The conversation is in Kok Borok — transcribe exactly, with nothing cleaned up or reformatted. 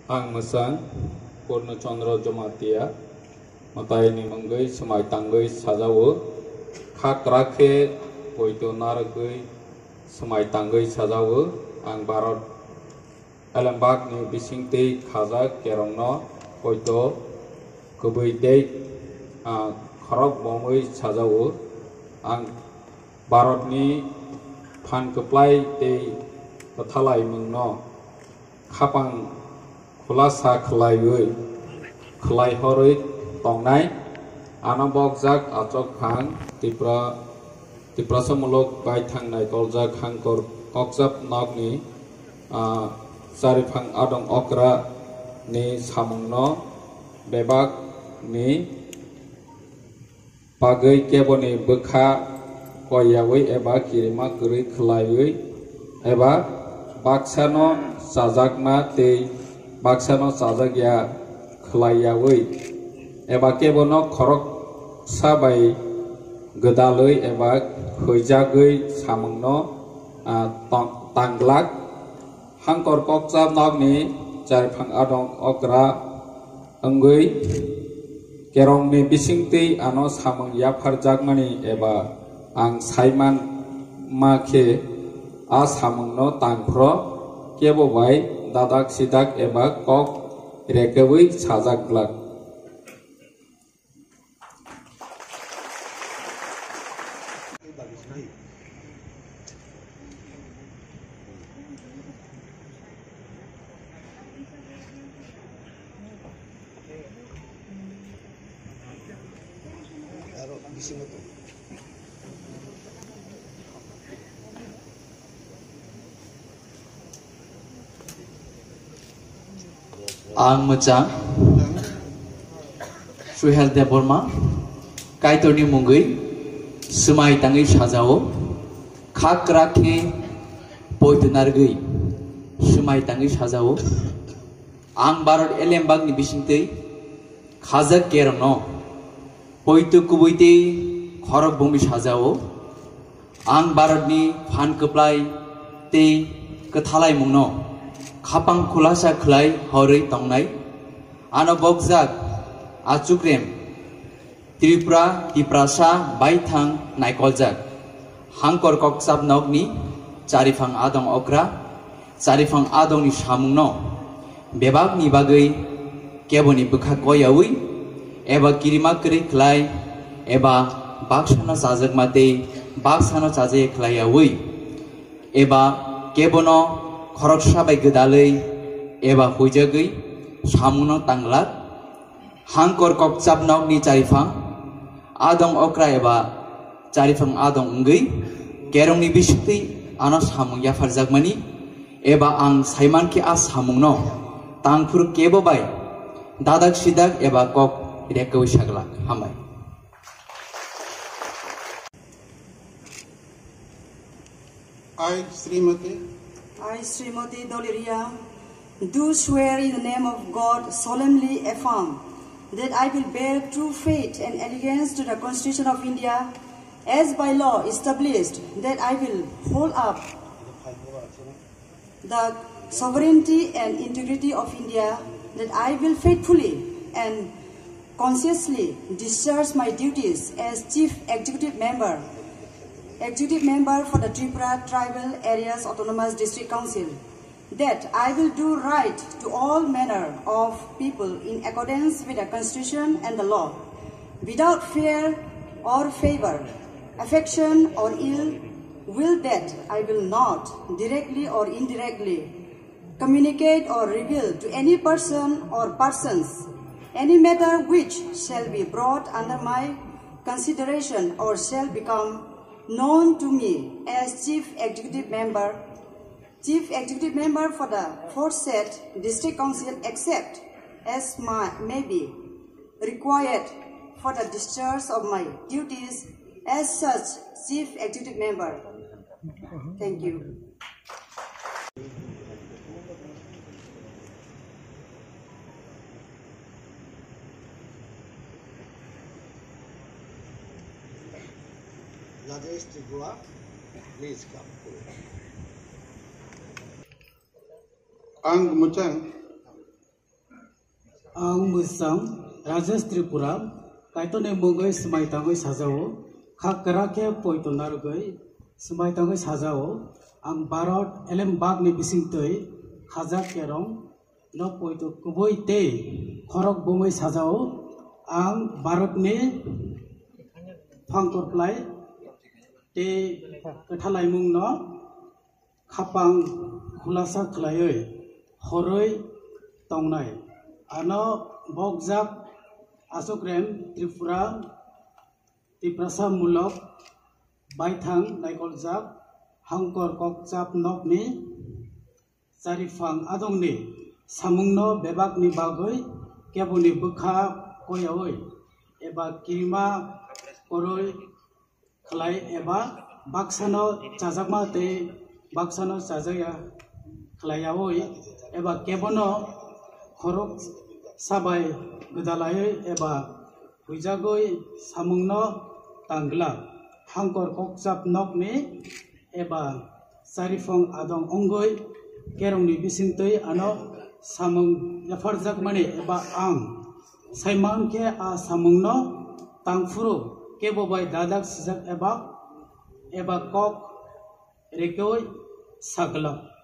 Ang mwsang Purno Chandra Jamatia, mwtaini mungwi swmai tangwi sajao, kha kwrak khe poito narwgwi swmai tangwi sajao. Ang Bharat elembakni bisingtwi khajak kerongno poito kubui tei, ah, khorok bomwi sajao. Ang Bharatni phan kwplai tei kwthalaimungno khapang khulasa khwlaiwi, khwlaihorwi tongnai. Ano bokjak achukphang Tipra, Tiprasa muluk baithang naikoljak Hangkor Kokchap nokni, ah, Chariphang Adong Okra ni samungno bebak ni bagwi keboni bwkha koiyawi eba kirima kwrwi khwlaiwi eba baksano chajakma tei baksano chajakya khwlaiyawi eba kebono khoroksa bai gwdalwi eba huijagwi samungno, ah, tong-, tanglak. Hangkor Kokchap nokni Chariphang Adong Okra wngwi kerongni bisingtwi ano samung yapharjakmani eba ang saiman ma khe a samungno tangphro kebo bai dadak sidak eba kok rekewi sajak glak. Ang mwchang Suhel Debbarma, Kaitorni mungwi swmai tangwi sajao, kha kwrak khe poito narwgwi swmai tangwi sajao. Ang Bharat elembakni bisingtwi khajak kerongno poito kubui tei khorok bomwi sajao. Ang Bharatni phan kwplai tei kwthalaimungno khapang khulasa khwlai horwi tongnai. Ano bokjak achukrem Tripura, Tiprasa baithang naikoljak Hangkor Kokchap nokni Chariphang Adong Okra, Chariphang Adongni samungno bebakni bagwi keboni bwkha koiyawi eba kirima kwrwi khlai eba baksano chajakma tei baksano chajaya khlaiyawi eba kebono khoroksa bai gwdalwi eba huijagwi samungno tanglak. Hangkor Kokchap nokni Chariphang Adong Okra eba Chariphang Adong wngwi kerongni bisingtwi ano samung yapharjakmani eba ang saimankhe a samungno tangphuru kebo bai dadak sidak eba kok rekwi saglak. Hambai. I, Srimati. I, Srimati Doliria, do swear in the name of God, solemnly affirm that I will bear true faith and allegiance to the Constitution of India as by law established, that I will hold up the sovereignty and integrity of India, that I will faithfully and conscientiously discharge my duties as Chief Executive Member, Executive Member for the Tripura Tribal Areas Autonomous District Council, that I will do right to all manner of people in accordance with the Constitution and the law, without fear or favor, affection or ill will, that I will not directly or indirectly communicate or reveal to any person or persons any matter which shall be brought under my consideration or shall become known to me as Chief Executive Member, Chief Executive Member for the aforesaid District Council, except as my, may be required for the discharge of my duties as such Chief Executive Member. Thank you. Rajesh Tripura, please come. Ang mwchang Ang mwchang Rajesh Tripura, Kaitorni mungwi swmai tangwi sajao, kha kwrak khe poito narwgwi swmai tangwi sajao. Ang Bharat elem bagni bisingtwi khajak kerong no poito kubui tei khorok bumui sajao. Ang Bharatni phangkor plai tei kwthalaimungno khapang khulasa khlaiwi horwi tongnai. Ano bokjak Achokrem Tripura Tiprasa mulok baithang naikoljak hangkor kokchap nokni charifang adongni samungno bebakni bagwi keboni bwkha koyaui eba kirima koroi khlai eba baksano chajakma tei baksano chajakya khlaiyaui eba kebono khorok sabai gwdalaiwi eba huijagwi samungno tangla hangkor kokchap nokni eba charifong adong wngwi kerongni bisingtwi ano samung yapharjakmani eba ang saimankhe a samungno tangphuru kebo bai dadak sijak eba eba kok rekoi sagla.